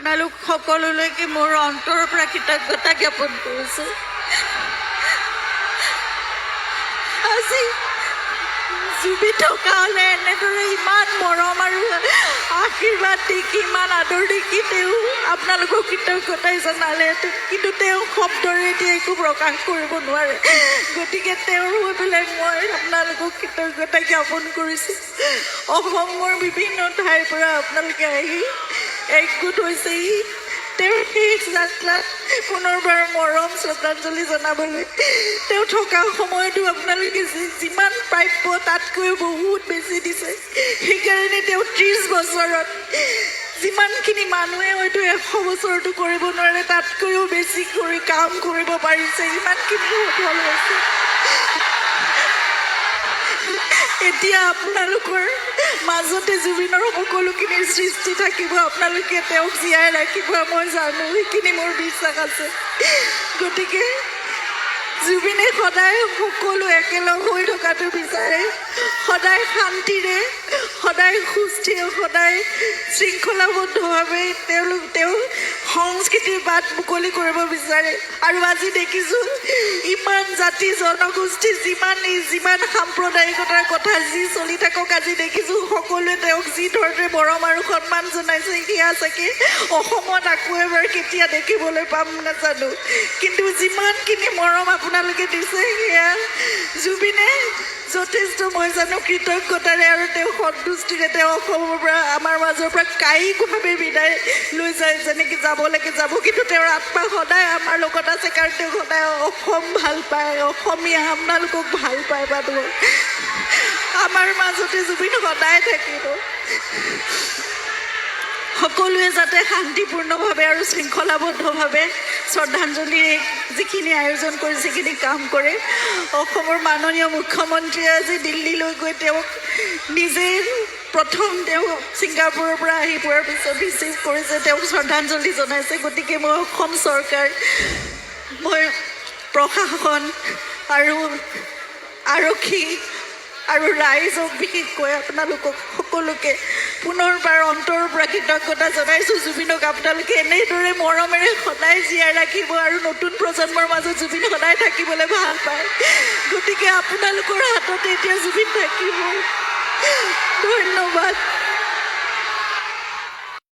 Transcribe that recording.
আপোনালোক সকলোলৈকে মোৰ অন্তৰৰ পৰা কৃতজ্ঞতা জ্ঞাপন কৰিছোঁ। আজি জুবিন থকা হ'লে এনেদৰে ইমান মৰম আৰু আশীৰ্বাদ দেখি, ইমান আদৰ দেখি তেওঁ আপোনালোকক কৃতজ্ঞতাই জনালেহেঁতেন, কিন্তু তেওঁ শব্দৰে এতিয়া একো প্ৰকাশ কৰিব নোৱাৰে। গতিকে তেওঁৰ হৈ পেলাই মই আপোনালোকক কৃতজ্ঞতা জ্ঞাপন কৰিছোঁ। অসমৰ বিভিন্ন ঠাইৰ পৰা আপোনালোকে আহি একগোট হৈছেহি তেওঁৰ শেষ যাত্ৰাত পুনৰবাৰ মৰম শ্ৰদ্ধাঞ্জলি জনাবলৈ। তেওঁ থকা সময়তো আপোনালোকে যিমান প্ৰাপ্য তাতকৈও বহুত বেছি দিছে। সেইকাৰণে তেওঁ 30 বছৰত যিমানখিনি মানুহে হয়তো 100 বছৰতো কৰিব নোৱাৰে, তাতকৈও বেছি কৰি কাম কৰিব পাৰিছে। ইমানখিনি সফল হৈছে। এতিয়া আপোনালোকৰ মাজতে জুবিনৰ সকলোখিনিৰ সৃষ্টি থাকিব। আপোনালোকে তেওঁক জীয়াই ৰাখিব, মই জানো, সেইখিনি মোৰ বিশ্বাস আছে। গতিকে জুবিনে সদায় সকলো একেলগ হৈ থকাটো বিচাৰে, সদায় শান্তিৰে, সদায় সুস্থিৰ, সদায় শৃংখলাবদ্ধভাৱে তেওঁ সংস্কৃতিৰ বাট মুকলি কৰিব বিচাৰে। আৰু আজি দেখিছোঁ ইমান জাতি জনগোষ্ঠী, যিমান যিমান সাম্প্ৰদায়িকতাৰ কথা যি চলি থাকক, আজি দেখিছোঁ সকলোৱে তেওঁক যি ধৰণে মৰম আৰু সন্মান জনাইছে, সেয়া চাগে অসমত আকৌ এবাৰ কেতিয়া দেখিবলৈ পাম নাজানো। কিন্তু যিমানখিনি মৰম আপোনালোকে দিছে, সেয়া জুবিনে যথেষ্ট, মই জানো, কৃতজ্ঞতাৰে আৰু তেওঁ সন্তুষ্টিৰে তেওঁ অসমৰ পৰা, আমাৰ মাজৰ পৰা কায়িকভাৱে বিদায় লৈ যায়। যেনেকৈ যাব লাগে যাব, কিন্তু তেওঁৰ আত্মা সদায় আমাৰ লগত আছে, কাৰণ তেওঁ সদায় অসম ভাল পায়, অসমীয়া আপোনালোকক ভাল পায়। মানুহ আমাৰ মাজতে জুবিন সদায় থাকিব। সকলোৱে যাতে শান্তিপূৰ্ণভাৱে আৰু শৃংখলাবদ্ধভাৱে শ্ৰদ্ধাঞ্জলি যিখিনি আয়োজন কৰিছে, সেইখিনি কাম কৰে। অসমৰ মাননীয় মুখ্যমন্ত্ৰীয়ে আজি দিল্লীলৈ গৈ তেওঁক নিজে প্ৰথম তেওঁ ছিংগাপুৰৰ পৰা আহি পোৱাৰ পিছত ৰিচিভ কৰিছে, তেওঁক শ্ৰদ্ধাঞ্জলি জনাইছে। গতিকে মই অসম চৰকাৰ, মই প্ৰশাসন আৰু আৰক্ষী আৰু ৰাইজক, বিশেষকৈ আপোনালোকক সকলোকে পুনৰবাৰ অন্তৰৰ পৰা কৃতজ্ঞতা জনাইছোঁ। জুবিনক আপোনালোকে এনেদৰে মৰমেৰে সদায় জীয়াই ৰাখিব আৰু নতুন প্ৰজন্মৰ মাজত জুবিন সদায় থাকিবলৈ ভাল পায়। গতিকে আপোনালোকৰ হাততে এতিয়া জুবিন থাকিব। ধন্যবাদ।